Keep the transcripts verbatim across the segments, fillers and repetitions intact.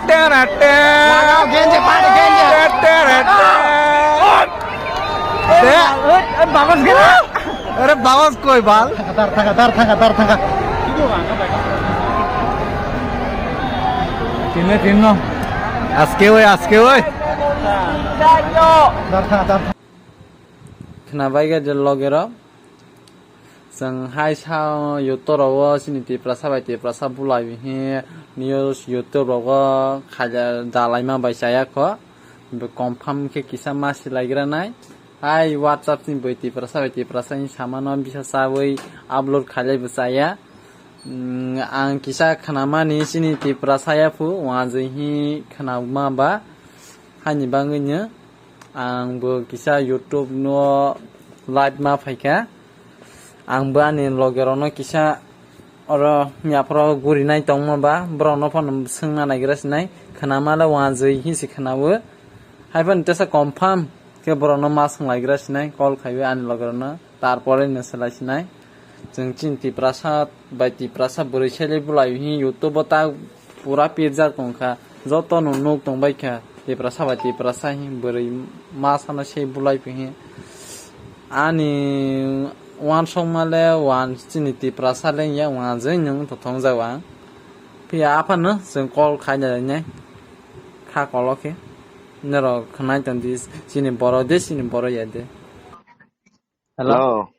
Laga, genje, pade, genje. Te. Oi, oi, bagos gela. Are bagos koi bal? Dar thanga, dar thanga, dar thanga. Tinno, tinno. Aske oi, aske oi. Dar thanga, dar thanga. Khna bai ga je logero. Chwng hai sa YouTube rogo chini Tiprasa bai Tiprasa bulai hi news YouTube rogo khaja dalaima bai chaya kho. Bo confirm khe kisa ma silaigra nai. Hai WhatsApp ni bai Tiprasa bai Tiprasa ni samano bisa chawi upload khailai bo chaya. Mm, ang kisa khnamani chini Tiprasa ya phu, wajwi hi khnama ba. Haini bangwi no ang bo kisa YouTube no live ma phaikha. Ang bo ani loge rokno kisa oro yaphoro guri nai tongma ba, borok no phano swngna naigra sinai, khnama le wajwi hi se khnawo. Hai phano tesa confirm khe borok no ma swng laigra sinai, call khaiwi ani loge rokno, tarpore no swlai sinai. Chwng chini Tiprasa bai Tiprasa bwrwi sele bulai hi YouTube o ta pura pirjak tongkha. Joto no nuk tong bai kha Tiprasa bai Tiprasa hi bwrwi ma sana se bulai phi hi. Ani wansok ma le wan chini Tiprasa le ya wan je nyung to thong ja wang. Phiya aphano chwng call khai nai nai. Kha kolo khe. Norok khnai tong di chini borok de chini borok ya de. Hello. Hello.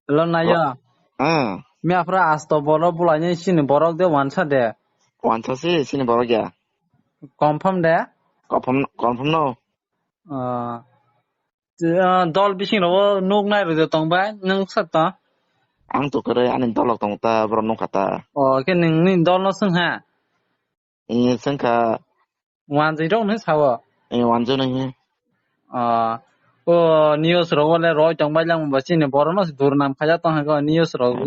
Hello, Nayo. Hmm. Miya phra asto borok bulai ni sini borok de wansa de. Wansa si sini borok ya. Confirm de? Confirm, confirm no. Ah. Ah, dol bising rogo nuk nai rwde tong bai, nung sat to? Ang to kare ani dol tong ta, borok nuk kha ta. O, ke nung ni dol no swng ha? Ee, swng kha. Wanjwi rok no sao? Ee, wanjwi no hi. Ah, o news rogo le roi tong bai lang ba chini borok no durnam khaja tong ha ko news rogo.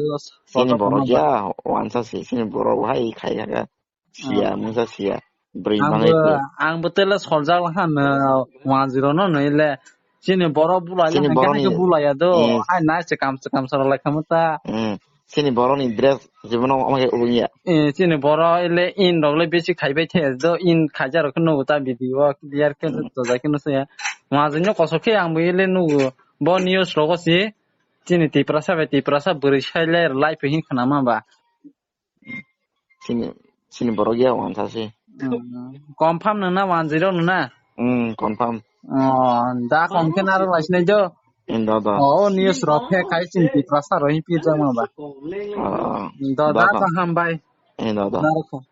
Chini borok ya, wansa si, chini borok hai khai ha. Sia, ah, mungsa sia. Bwrwi ang mangai bo, khe. Ang bo tele soljak laha no, wanjwi rok no nui le. Chini borok bulai le, chini hwnkhe borok ni, hwnkhe bulai ya do. Eh. Hai nai se kam se kam sa rok lai khamu ta. Hmm. Chini borok ni dress jibono omo khe ubung ya. Eh, chini borok ile in rok le bisi khai bai the do, in khaija rok khe nugo ta video clear khe, hmm, dojai khe no se ya. Wanjwi no kosok khe ang bo ile nugo. Bo news rogo si chini Tiprasa bai Tiprasa bwrwi sai le live hin khna ma ba. Chini, chini borok ya wansa se. Hmm. Confirm nung na one zero nung na? Hmm, confirm. Oh, da kong khe naro lai sinai do. Hmm, da, da. Oh, news rok phe khai chini Tiprasa rok hin pirjak ma ba. Oh, do, da, da, da. Da hambai. Hmm, da, da. Naro kho.